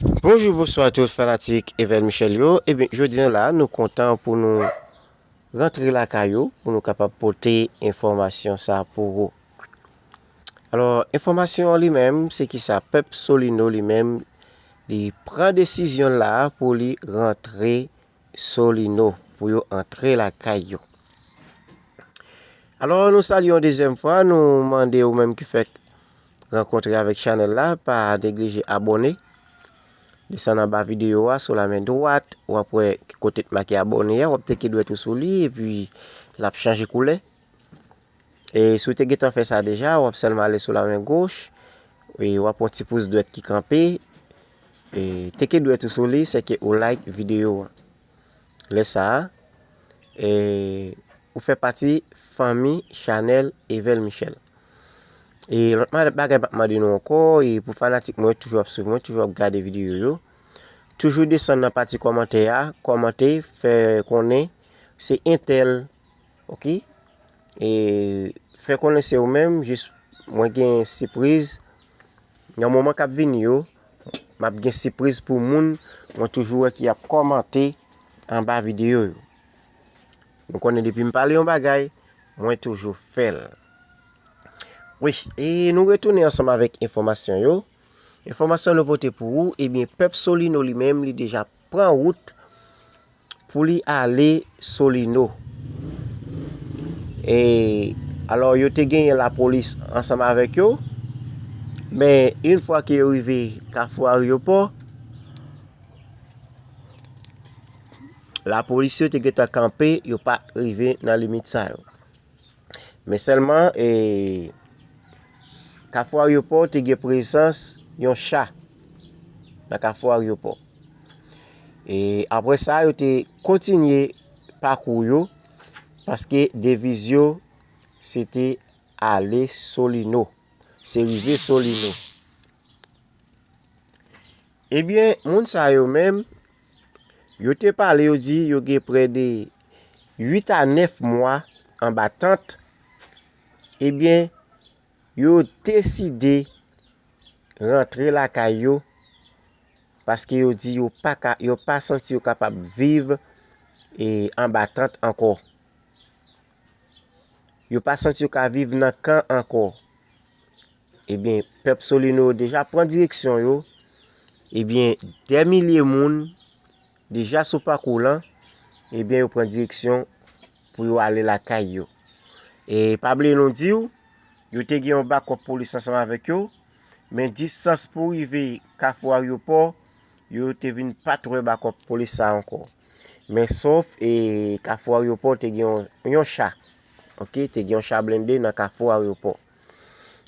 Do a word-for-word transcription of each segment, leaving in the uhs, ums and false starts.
Bonjou, bonswa tout fanatik Evel Michel yo. Ebyen, jodi a la, nou kontan pou nou rantre lakay ou, pou nou kapab pote enfòmasyon sa pou ou. Alò, enfòmasyon an li menm, se ki sa pèp Solino li menm, li pran desizyon la pou li rantre Solino, pou yo antre lakay yo. Alò, nou salye yon dezyèm fwa, nou mande ou menm ki fèk rankontre avèk chanèl la, pa neglije abòne. Desann anba videyo a, sou la men dwat, w ap wè ki kote t make abòne a, w ap teke dwèt ou sou li, epi l ap chanje koulè. E si w te gentan fè sa deja, w ap sèlman ale sou la men goch, e w ap wè yon ti pous dwèt ki kanpe, e teke dwèt ou sou li, sèke ou like videyo a. Lè sa a, e, ou fè pati fanmi chanèl Evel Michel. E lòt ma-, bagay m ap mande nou ankò, e pou fanatik mwen toujou ap swiv mwen, toujou ap gade videyo yo, toujou desann nan pati kòmantè a, kòmante, fè konnen se entèl, oke? E fè konnen se ou menm, jis mwen gen sipriz. Nan moman k ap vini yo, m ap gen sipriz pou moun mwen toujou wè ki ap kòmante anba videyo yo. Nou konnen depi m pale yon bagay, mwen toujou fè l. Wi, e nou retounen ansanm avèk enfòmasyon yo. Enfòmasyon nou pote pou ou, ebyen, pèp Solino li menm, li deja pran wout pou li ale Solino. E, alò, yo te genyen lapolis ansanm avèk yo, men yon fwa ke yo rive Kafou Aryopò, lapolis yo te gentan kanpe, yo pa rive nan limit sa yo. Men sèlman, e, Kafou Aryopò te gen prezans yon cha nan Kafou Aryopò. E apre sa, yo te kontinye pakou yo, paske deviz yo, se te ale Solino, se rive Solino. Ebyen, moun sa yo menm, yo te pale, yo di yo gen prè de uit a nèf mwa anba tant. Ebyen, yo deside rantre lakay yo paske yo di yo pa ka, yo pa santi yo kapab viv, e, anba tant ankò. Yo pa santi yo ka viv nan kan ankò. Ebyen, pèp Solino yo deja pran direksyon yo. Ebyen, dè milye moun deja sou pakou lan. Ebyen, yo pran direksyon pou yo ale lakay yo. E pa bliye nou di w, yo te gen yon bakòp polis ansanm avèk yo, men distans pou rive Kafou Aryopò, yo te vin pa t wè bakòp polis sa ankò. Men sòf, e, Kafou Aryopò te gen yon, yon cha. Oke, te gen yon cha blende nan Kafou Aryopò.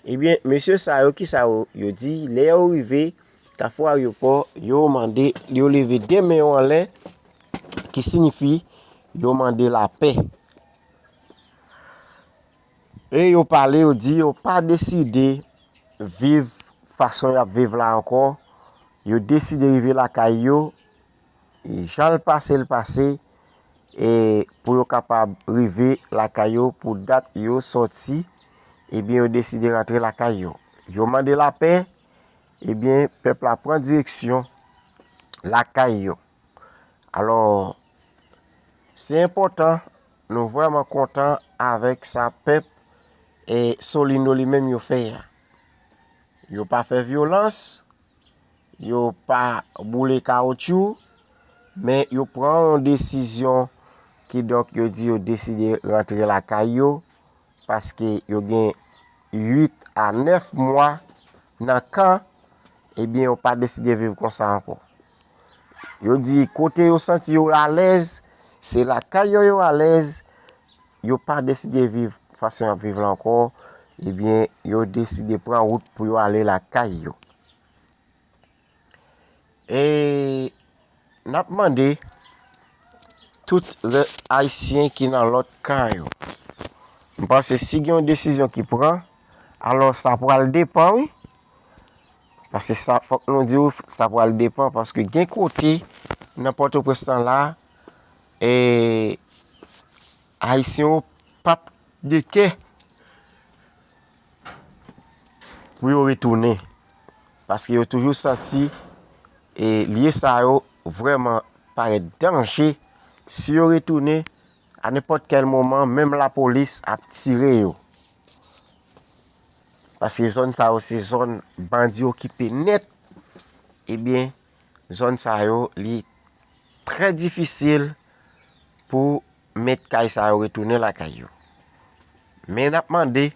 Ebyen, mesye sa yo, kisa yo, yo di? Lè yo rive Kafou Aryopò, yo mande, yo leve de men yo anlè, ki siyifi yo mande lapè. E yo pale, yo di yo pa deside viv fason y ap viv la ankò. Yo deside rive lakay yo, e jan l pase, l pase, e pou yo kapab rive lakay yo pou dat yo sòti, ebyen, yo deside rantre lakay yo. Yo mande lapè, ebyen, pèp la pran direksyon lakay yo. Alò, se enpòtan, nou vrèman kontan avèk sa pèp, e, Solino li menm yo fè a. Yo pa fè vyolans, yo pa boule kawotchou, men yo pran yon desizyon, kidonk yo di yo deside rantre lakay yo, paske yo gen uit a nèf mwa nan kan, ebyen, yo pa deside viv konsa ankò. Yo di kote yo santi yo alèz, se lakay yo yo alèz, yo pa deside viv fason y ap viv la ankò, ebyen, yo deside pran wout pou yo ale lakay yo. E n ap mande tout lòt Ayisyen ki nan lòt kan yo. M panse si gen yon desizyon ki pran, alò sa pral depann, wi. Paske sa, fòk nou di w, sa pral depann, paske gen kote nan Pòtoprens lan la, e, Ayisyen yo p ap gen kè pou yo retounen. Paske yo toujou santi e lye sa yo vrèman parèt danje. Si yo retounen, a nenpòt kèl moman, menm lapolis ap tire yo. Paske zòn sa yo se zòn bandi okipe nèt. Ebyen, zòn sa yo, li trè difisil pou mèt kay sa yo retounen lakay yo. Men n ap mande,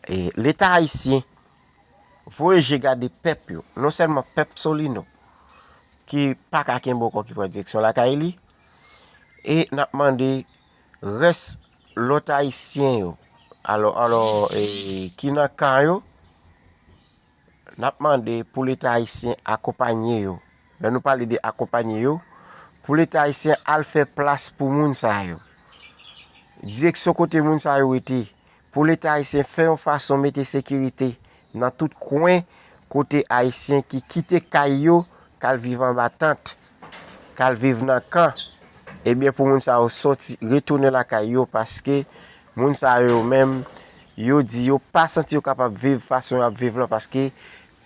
e, Leta ayisyen voye je gade pèp yo, non sèlman pèp Solino, ki pa ka kenbe ankò, ki pran direksyon lakay li, e n ap mande rès lòt ayisyen yo, alò, alò, e, ki nan kan yo, n ap mande pou Leta ayisyen akonpanye yo. Lè nou pale de akonpanye yo, pou Leta ayisyen al fè plas pou moun sa yo. Direksyon kote moun sa yo rete, pou Leta ayisyen fè yon fason mete sekirite nan tout kwen kote ayisyen ki kite kay yo, k al viv anba tant, k al viv nan kan, ebyen, pou moun sa yo sòti, retounen lakay yo, paske moun sa yo menm, yo di yo pa santi yo kapab viv fason y ap viv lan, paske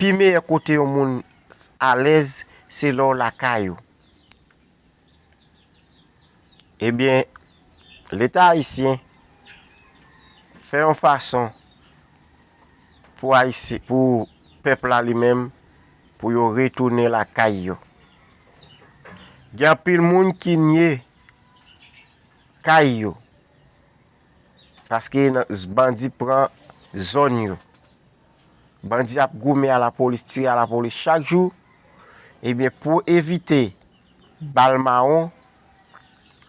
pi meyè kote yon moun alèz, se lè w lakay ou. Ebyen, Leta ayisyen fè yon fason pou Ayisyen, pou pèp la li menm, pou yo retounen lakay yo. Gen anpil moun ki nye kay yo, paske nan, bandi pran zòn yo. Bandi ap goumen a lapolis, tire a lapolis chak jou. Ebyen, pou evite bal mawon,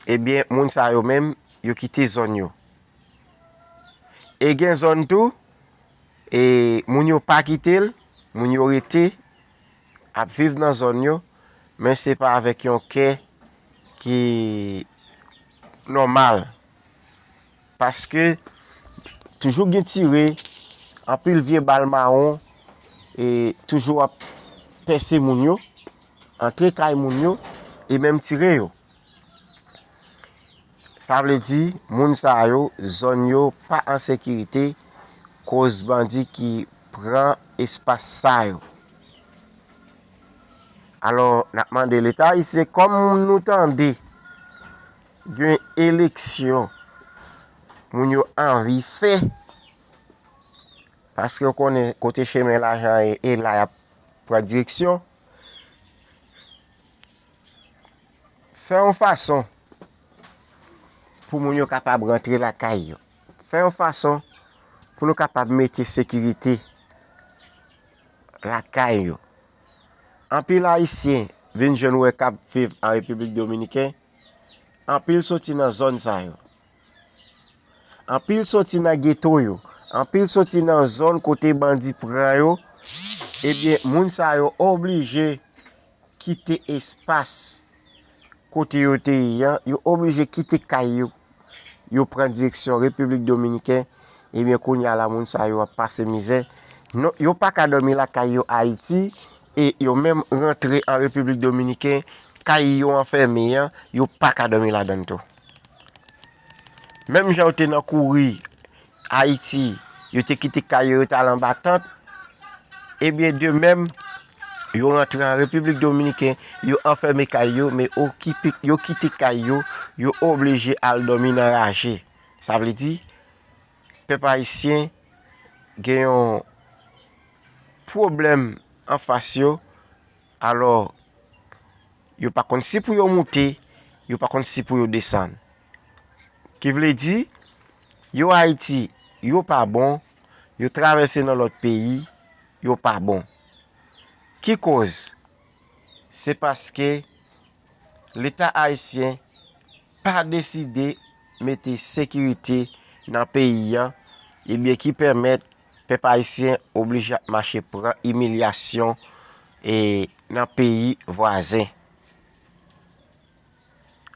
ebyen, moun sa yo menm, yo kite zòn yo. E gen zòn tou, e moun yo pa kite l, moun yo rete ap viv nan zòn yo, men se pa avèk yon kè ki nòmal. Paske toujou gen tire, anpil vye bal mawon, e toujou ap pèse moun yo, antre kay moun yo, e menm tire yo. Sa vle di, moun sa yo, zòn yo pa an sekirite, koz bandi ki pran espas sa yo. Alò, n ap mande Leta ayisyen, kòm nou tande gen eleksyon moun yo anvi fè, paske w konnen kote chemen lajan ye, e la y ap pran direksyon. Fè yon fason pou moun yo kapab rantre lakay yo. Fè yon fason pou nou kapab mete sekirite lakay yo. Anpil Ayisyen vin jwenn wè k ap viv an Repiblik Dominiken, anpil soti nan zòn sa yo. Anpil soti nan geto yo, anpil soti nan zòn kote bandi pran yo, ebyen, moun sa yo oblije kite espas kote yo te ye an, yo oblije kite kay yo, yo pran direksyon Repiblik Dominiken, ebyen, kounye a la, moun sa yo ap pase mizè. Non, yo pa ka dòmi lakay yo Ayiti, e yo menm rantre an Repiblik Dominiken, kay yo anfème an, yo pa ka dòmi ladan l tou. Menm jan yo te nan kouri Ayiti, yo te kite kay yo, yo t al anba tant, ebyen, de menm, yo rantre an Repiblik Dominiken, yo anfème kay yo, men okipe, yo kite kay yo, yo oblije al dòmi nan raje. Sa vle di, pèp ayisyen gen yon pwoblèm anfas yo, alò, yo pa konn si pou yo moute, yo pa konn si pou yo desann. Ki vle di, yo Ayiti, yo pa bon, yo travèse nan lòt peyi, yo pa bon. Ki koz? Se paske Leta ayisyen pa deside mete sekirite nan peyi an, ebyen ki pèmèt pèp ayisyen oblije ap mache pran imilyasyon, e, nan peyi vwazen.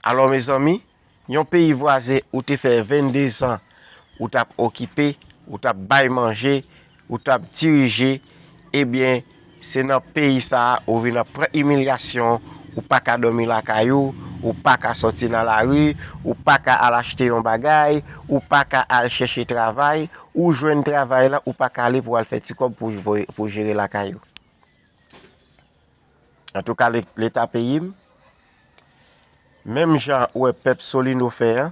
Alò, mezanmi, yon peyi vwazen ou te fè vennde zan ou t ap okipe, ou t ap bay manje, ou t ap dirije, ebyen, se nan peyi sa a ou vin ap pran imilyasyon, ou pa ka dòmi lakay ou, ou pa ka sòti nan lari, ou pa ka al achte yon bagay, ou pa ka al chèche travay, ou jwenn travay la, ou pa ka ale pou al fè ti kòb pou voye, pou jere lakay ou. Antouka, Leta peyi m, menm jan ou wè pèp Solino fè a,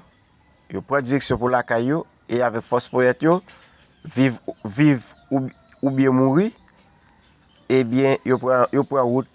yo pran direksyon pou lakay yo, e avèk fòs ponyèt yo, viv, viv ou, oubyen mouri, ebyen, yo pran, yo pran wout